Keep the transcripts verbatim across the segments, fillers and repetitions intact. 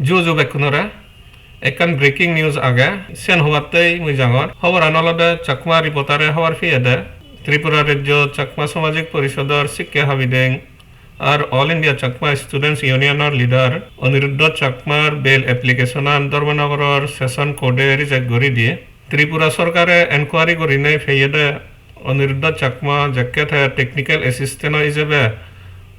Ju ju bekkunore, ekkan breaking news age, siyan hobattei mui jangor. Hoboran olode Chakma Reporter-e hobor piyede, Tripura Rajyo Chakma Samajik Porishodor sikke habideng ar All India Chakma Students Union-or leader Aniruddha Chakmar bail application-an Dharmanagoror Session Court-e reject guri diye. Tripura sorkare enquiry gurinei peyede Aniruddha Chakma jekke te technical assistant ijebe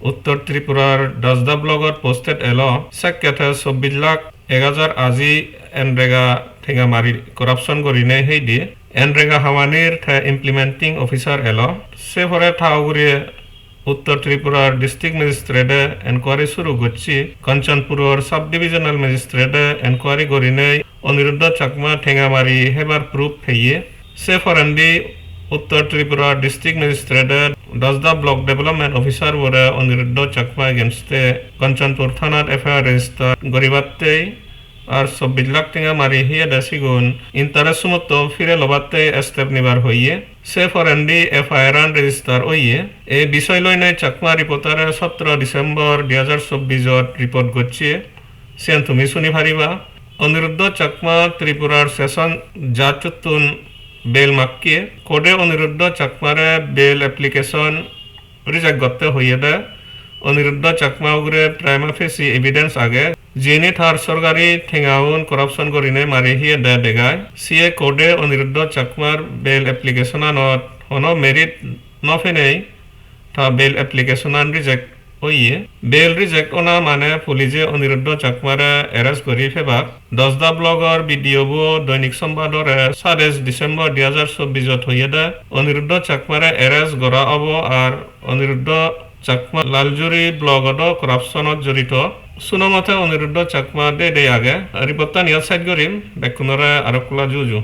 Uttor Tripurar Dasda block-ot posted elo, sekke te chobbish lakh ek hajar aji NREGA tenga mari corruption gurinei heidi NREGA hamanir te implementing officer elo. Se pore ta ugure Uttor Tripurar District Magistrate-e enquiry suru gocche. Kanchanpuror Sub Divisional Magistrate-e enquiry gurinei Aniruddha Chakma tenga mari hebar proof peye. Se porendi Uttor Tripura District Magistrate-e Dasda Block Development Officer bore Aniruddha Chakma against-e Kanchanpur thanat F I R register guribattei ar chobbish lakh tenga mari hiyede sigun interest sumotto fire lobattei step nibar hoye. Se porendi F I R-an register oye. Ei bisoy loinei Chakma Reporter-e sotro December dui hajar chobbish-ot report gocche. Siyan tumi suni pariba. Aniruddha Chakma Tripurar Session Judge-ottun bail makke. Court-e Aniruddha Chakmare bail application reject gotte hoyede. Aniruddha Chakma ugure prima facie evidence age, jiyeni tar sorkari tengaun corruption gurinei mari hiyede degai. Siye court-e Aniruddha Chakmar bail application-anot hono merit no penei ta bail application-an reject oye. Bail reject ona mane police-e Aniruddha Chakmare arrest guri pebak. Dasda block-or B D O bo Doinik Sombadore sadais December dui hajar chobbish-ot hoyede Aniruddha Chakmare arrest gora obo ar Aniruddha Chakma Laljuri block-odo corruption-ot jorito. Suno mote Aniruddha Chakma dei dei age. Report-tan iyot side gorim, bekkunore arokkula juju.